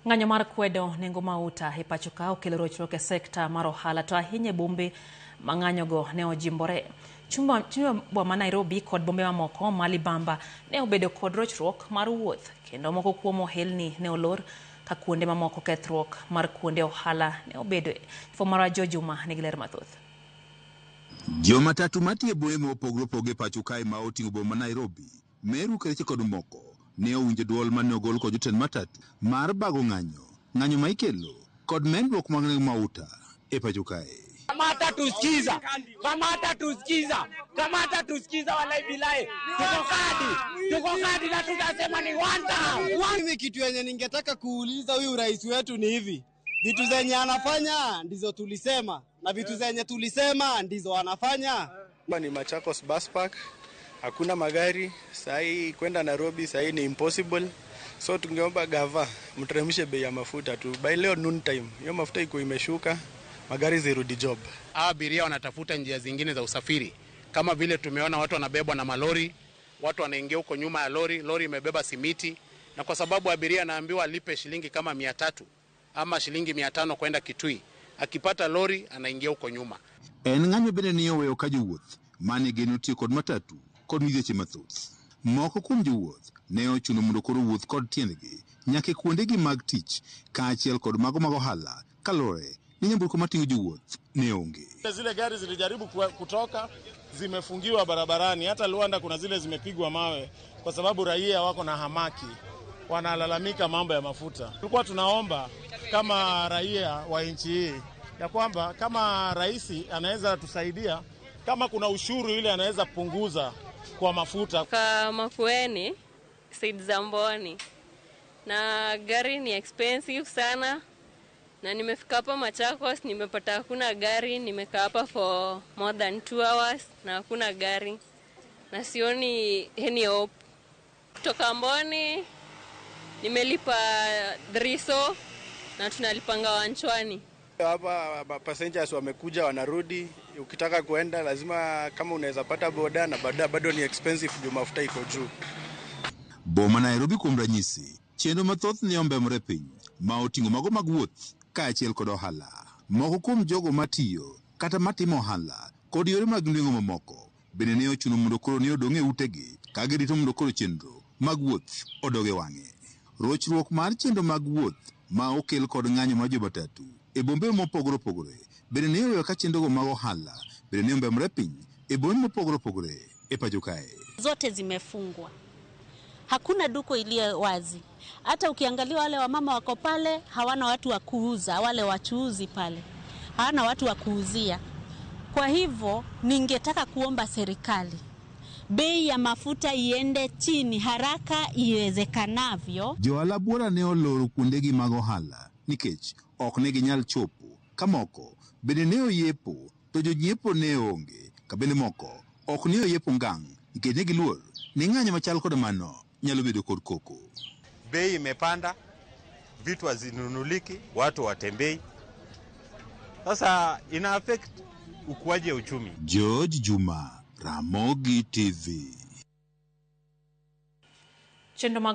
Ng'anyo mar kwedo nengo mauta e pacho ka okelo rochruok e sekta mar ohala to ahinya e bombe ma ng'anyogo ne ojimbore. Chuny boma ma Nairobi kod bombe mamoko ma libamba ne obedo kod rochruok mar wuoth kendo moko kuom ohelni ne olor ka kuonde mamoko kethruok mar kuonde ohala ne obedoe. Fomara Joe Juma nigi ler mathoth. Jomatatu matiyo e bombe mopogore opogore e pacho kae ma oting'o boma ma Nairobi, Meru, Kericho kod moko ne owinjo duol mane ogol kod jotend matatu mar bago ng'anyo, ng'anyo ma ikelo kod medruok mag nengo mauta e pacho kae. Kamata tusikiza, kamata tusikiza, kamata tusikiza, walai bilai, tuko kadi na tutasema ni one time. Mimi kitu yenye ningetaka kuuliza huyu rais wetu ni hivi, vitu zenye anafanya ndizo tulisema na vitu zenye tulisema ndizo anafanya. Hapa ni Machakos Bus Park, hakuna magari sahi kwenda Nairobi sahi ni impossible. So tungeomba gava mteremshe bei ya mafuta tu by leo noon time, hiyo mafuta iko imeshuka, magari zirudi job. Abiria wanatafuta njia zingine za usafiri, kama vile tumeona watu wanabebwa na malori, watu wanaingia huko nyuma ya lori, lori imebeba simiti, na kwa sababu abiria anaambiwa alipe shilingi kama 300 ama shilingi 500 kwenda Kitui, akipata lori anaingia huko nyuma. En ng'anyo bende ne oweyo ka jowuoth mane geno tiyo kod matatu kod midhieche mathoth. Moko kuom jowuoth ne ochuno mondo koro wuoth kod tiendgi nyaka e kuondegi mag tich kaachiel kod mago mag ohala kaluwore ni nyamburko mating'o jowuoth ne onge. Zile gari zilijaribu kutoka zimefungiwa barabarani. Hata Luanda kuna zile zimepigwa mawe kwa sababu raia wako na hamaki, wanalalamika mambo ya mafuta. Tulikuwa tunaomba kama raia wa nchi hii ya kwamba kama rais anaweza tusaidia, kama kuna ushuru ile anaweza punguza kwa mafuta. Kwa Makueni, Said Zamboni, na gari ni expensive sana, na nimefika hapa Machakos nimepata hakuna gari, nimekaa hapa for more than 2 hours na hakuna gari, na sioni any hope. Kutoka Amboni nimelipa 3 na tunalipanga wanchwani. Hapa passengers wamekuja wanarudi, ukitaka kuenda lazima kama unaweza pata boda na boda bado ni expensive juu mafuta iko juu. Boma Nairobi kuom ranyisi, chenro mathoth ne ombemore piny ma oting'o mago mag wuoth kaachiel kod ohala. Moko kuom jogo matiyo kata matimo ohala kod yore mag nweng'o mamoko bende ne ochuno mondo koro ne odong' e utegi ka girito mondo koro chenro mag wuoth odog e wang'e. Rochruok mar chenro mag wuoth ma okel kod ng'anyo mar jomatatu e bombe mopogore opogore bende ne oweyo ka chenrogo mag ohala bende ne ombemore piny e bombe mopogore opogore e pacho kae. Zote zimefungwa, hakuna duka iliyo wazi. Hata ukiangalia wale wamama wako pale hawana watu wa kuuza, wale wachuuzi pale hawana watu wa kuuzia. Kwa hivyo ningetaka kuomba serikali bei ya mafuta iende chini haraka iwezekanavyo. Johala buora ne oloro kuondegi mag ohala nikech ok ne ginyal chopo, ka moko bende ne oyiepo to jonyiepo ne onge, ka bende moko ok ne oyiepo ngang' nikech ne giluor ni ng'anyo machal kod mano nyalo bedo kod koko. Bei imepanda, vitu hazinunuliki, watu watembei. Sasa ina affect ukuaji wa uchumi. George Juma, Ramogi TV. Chenro mag